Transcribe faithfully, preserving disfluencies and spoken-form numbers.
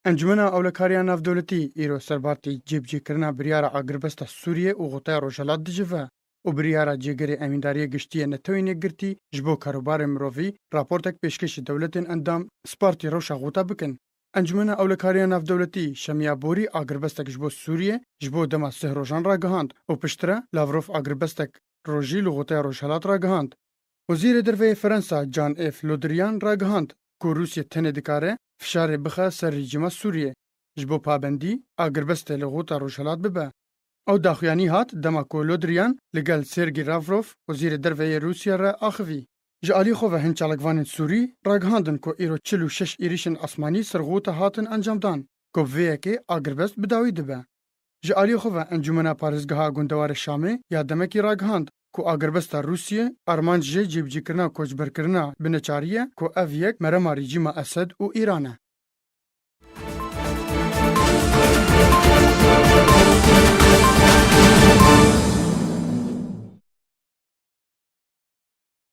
Encûmena Ewlekariya Navdewletî îro serbartî cêbicêkirina biryara agirbesta Sûriyê û Xotaya Rojhelat dicive û biryara Cêgerê Emîndariyê Giştî yê Netewên Yekgirtî ji bo karobarê mirovî raportek pêşkêşî dewletên endam spartî rewşa xota bikin. Encûmena Ewlekariya Navdewletî şemiya borî agirbestek ji bo Sûriyê ji bo dema sih rojan ragihand û piştre Lavrov agirbestek rojî li Xotaya Rojhelat ragihand. Wezîrê Derve yê Fransa Jean-Yves Le Drian ragihand ku Rûsye tenê dikare fişarê bixe ser rejîma Sûriyê ji bo pabendî agirbestê li Xota Rojhelat bibe. Ew daxuyanî hat dema ku Le Drian li gel Sergî Lavrov, Wezîrê Derve yê Rûsya re axivî. Ji alî xwe ve hin çalakvanên Sûrî ragihandin ku îro çil û şeş êrîşên asmanî ser Xota hatin encamdan, ku bi vê yekê agirbest bi dawî dibe. Ji alî xwe ve Encûmena Parêzgeha Gundewarê Şamê ya demekî ragihand ku agirbesta Rûsiyê armanc jê cêbicîkirina koçberkirina bineçarî ye ku ev yek merema rejîma Esed û Îran e.